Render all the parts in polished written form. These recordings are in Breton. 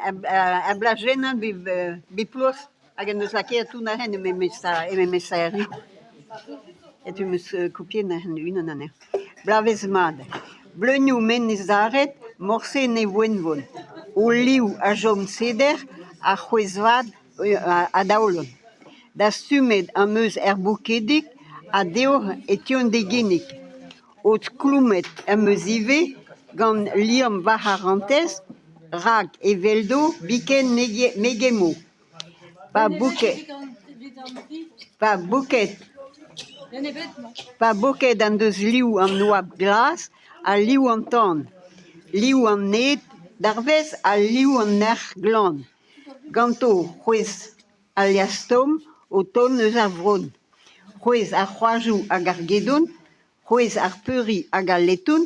Ar blajennañ bep bloaz hag en deus lakaet tout neuze er memes lec'h. Setu 'm eus kopiet neuze unan anezho. Bloavezh mat ! Bleunioù Menez Are morse ne voenvont. O liv a chom seder ha c'hwezh-vat a daolont. Dastumet am eus ur bokedig ha deoc'h e teuan d'e ginnig. Ho skoulmet am eus ivez gant liamm va c'harantez rak eveldo biken ne gemmo. Va boked en deus liv an oabl glas ha liv an tan, liv an ed danvez ha liv an erc'h glan, ganto c'hwezh al laezh tomm o tont eus ar vronn, c'hwezh ar c'hoadoù hag ar gedon, C'hwezh ar peuriñ hag al leton,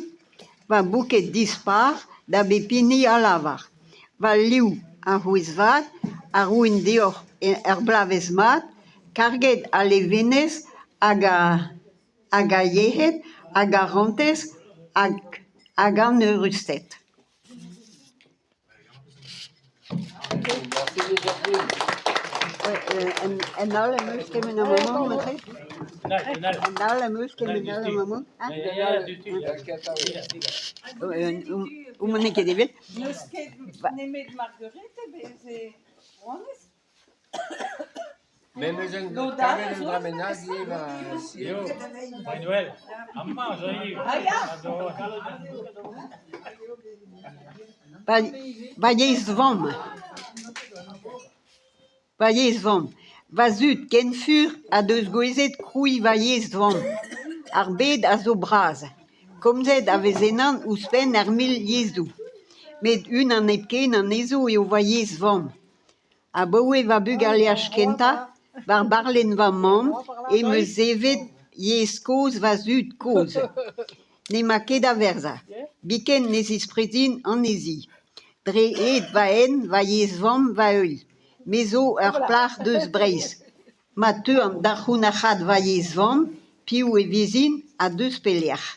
va boked dispar da bep hini a lavar. Va liv a c'hwezh-vat a roin deoc'h ur bloavezh mat, karget a levenez hag a yec'hed, a garantez hag an eürusted. En holl em eus kement amañ neuze. En holl em eus kement all amañ. Homañ n'eo ket evel. N'eus ket nemet Marguerite bez e rouanez. Me 'meus un kavet un dra bennak ivez 'ba Va yezh vamm, va yezh vamm. Va zud ken fur ha deus gouezet krouiñ va yezh vamm. Ar bed a zo bras. Komzet a vez ennañ ouzhpenn ar mil yezhoù. Met unan hepken anezho eo va yezh vamm. Abaoe va bugaleaj kentañ, war barlenn va mamm, em eus evet yezh kozh va zud-kozh. N'emañ ket da verzañ, biken ne zisprizin anezhi. Dre hed va hent, va yezh-vamm va heuilh. Me zo ur plac'h eus Breizh. Ma teuan da ankounac'haat va yezh-vamm, piv e vezin ha eus pelec'h ?